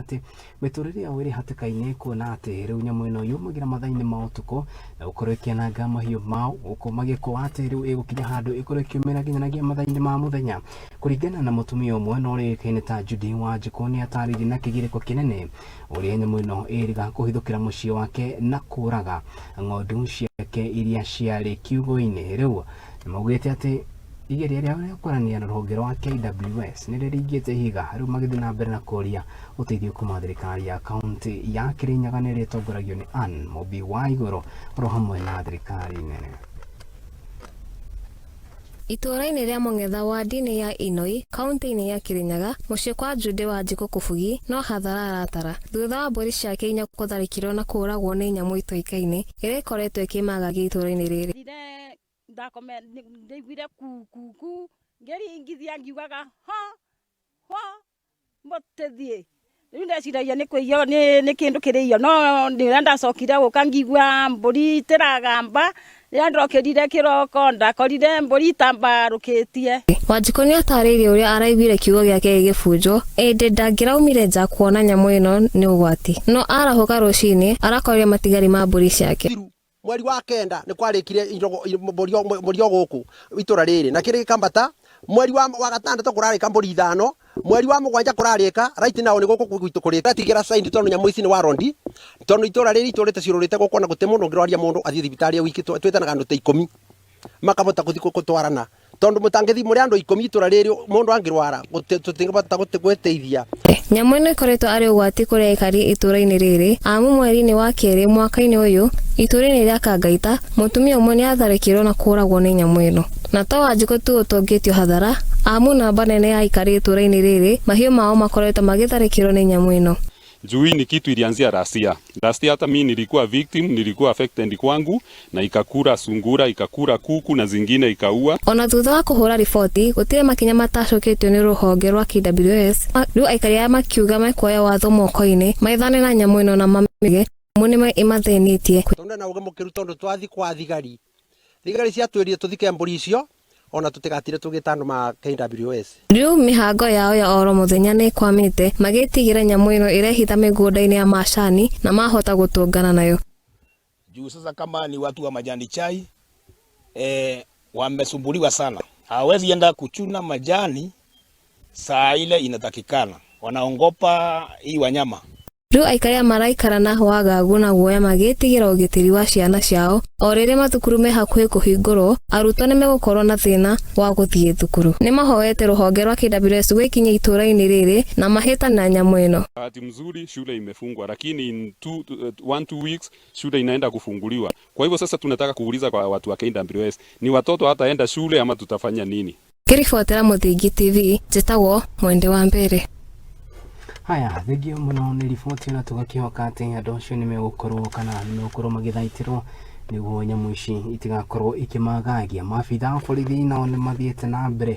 Atĩ mĩtũrĩre yao ĩrĩ hatĩka-inĩ, kuona atĩ rĩu nyamũ ĩno yumagĩra mathaa-inĩ ma ũtukũ na gũkorwo ĩkĩananga mahiũ mao, gũkũ magĩkũa atĩ rĩu ĩgũkinya handũ ĩkorwo ĩkiumĩra nginyanagia mathaa-inĩ ma mũthenya. Kũringana na mũtumia ũmwe na ũrĩa ũĩkaine ta Judy Wanjikũ, nĩ atarĩirie na kĩgirĩko kĩnene ũrĩa nyamũ ĩno ĩrĩga kũhithũkĩra mũciĩ wake na kũraga ng'ondu ciake iria ciarĩ kiugũ-inĩ. Rĩu nĩ maugĩte atĩ igeria rĩao rĩa kwaranĩria na rũhonge rwa KWS nĩ rĩringĩte ihiga, rĩu magĩthiĩ na mbere na kũria ũteithio kuma thirikari ya kaunti ya Kirinyaga nĩ ĩrĩa ĩtongoragio nĩ Ann Mũmbi wa Igũrũ oro hamwe na thirikari nene. Itũũra-inĩ rĩa Mũng'etha ward-inĩ ya Inoi, kaunti-inĩ ya Kirinyaga, mũciĩ kwa Jude Wanjikũ Kũbugi no hathara aratara thutha wa mbũri ciake inya kũtharĩkĩrwo na kũũragwo nĩ nyamũ itoĩkaine ĩrĩa ĩkoretwo ĩkĩmagagia itũũra-inĩ rĩrĩ. Ndakome ndaiguire ku ku ku, ngĩringithia ngiugaga ho ho mũtĩthiĩ. Rĩu ndeciragia nĩ kũiywo nĩ kĩndũ kĩrĩiywo, no rĩrĩa ndacokire gũka ngĩigua mbũri itiragamba. Rĩrĩa ndokĩrire kĩroko ndakorire mbũri itambarũkĩtie. Wanjikũ nĩ atarĩirie ũrĩa araiguire kiugo gĩake gĩgĩbunjwo, ĩndĩ ndangĩraumire nja kuona nyamũ ĩno nĩ ũgwati, no arahũka rũcinĩ arakorire matigari ma mbũri ciake. Mweri wa kenda nĩ kwarĩkire mbũri o gũkũ itũra rĩrĩ na kĩrĩ gĩkambata. Mweri wa gatandatũ kũrarĩka mbũri ithano, mweri wa mũgwanja kũrarĩka right now nĩ gũkũ gwitũ kũrĩ tigĩra sign, tondũ nyamũ ici nĩ warondi, tondũ itũra rĩrĩ itũrĩte ciũrũrĩte gũkũ na gũtirĩ mũndũ ũngĩrwaria mũndũ athiĩ thibitarĩ wiki. Twĩtanaga andũ ta 10 makahota gũthiĩ gũtwarana, tondũ mũtangĩthiĩ mũrĩ andũ 10 itũra rĩrĩ, mũndũ angĩrwara tũtingĩhota gwĩteithia. Nyamũ ĩno ĩkoretwo arĩ ũgwati kũrĩ aikari itũũra-inĩ rĩrĩ, amu mweri-inĩ wa kerĩ mwaka-inĩ ũyũ, itũũra-inĩ rĩa Kangaita, mũtumia ũmwe nĩ atharĩkĩirwo na kũũragwo nĩ nyamũ ĩno. Na to Wanjikũ tu ũtũngĩtio hathara, amu namba nene ya aikari itũũra-inĩ rĩrĩ mahiũ mao makoretwo magĩtharĩkĩrwo nĩ nyamũ ĩno. Juu hii ni kitu ilianzia last year. Last year hata mimi nilikuwa victim, nilikuwa affected kwangu na ikakula sungura, ikakula kuku na zingine ikaua. Ona thutha wa kũhũra riboti, gũtirĩ makinya matacũkĩtio nĩ rũhonge rwa KWS. Rĩu aikari aya makiuga mekuoya watho moko-inĩ maethane na nyamũ ĩno na mamĩge, amu nĩ ĩmathĩnĩtie. Tondũ na ũgĩ mũkĩru, tondũ twathi kwa thigari, thigari ciatwĩrire tũthike mbũri icio ona tũtigatire tũgĩta andũ ma KWS. Rĩu mĩhango yao ya oro mũthenya nĩ ĩkwamĩte, magĩtigĩra nyamũ ĩno ĩrehitha mĩgũnda-inĩ ya macani na mahota gũtũngana nayo. Juu sasa kama ni watu wa majani chai, wamesumbuliwa sana, hawawezi enda kuchuna majani saa ile inatakikana, wanaongopa hii wanyama. Rĩu aikari aya maraikara na wagagu na guoya, magĩtigĩra ũgitĩri wa ciana ciao. O rĩrĩa mathukuru me hakuhĩ kũhingũrwo, arutwo nĩ megũkorwo na thĩna wa gũthiĩ thukuru. Nĩ mahoete rũhonge rwa KWS gwĩkinyia itũũra-inĩ rĩrĩ na mahĩtane na nyamũ ĩno. Bahati mzuri shule imefungwa, lakini in 1-2 weeks shule inaenda kufunguliwa. Kwa hivyo sasa tunataka kuuliza kwa watu wa KWS, ni watoto hataenda shule ama tutafanya nini? Ngĩribotera Mũthingi TV, njĩtagwo Mwende wa Mbere. Haya, thengio mũno nĩ riboti, na tũgakĩhoka atĩ andũ acio nĩ megũkorwo kana nĩ megũkorwo magĩthaitĩrwo nĩguo nyamũ ici itigakorwo ikĩmagagia. Maabitha a borithi nao nĩ mathiĩte na mbere.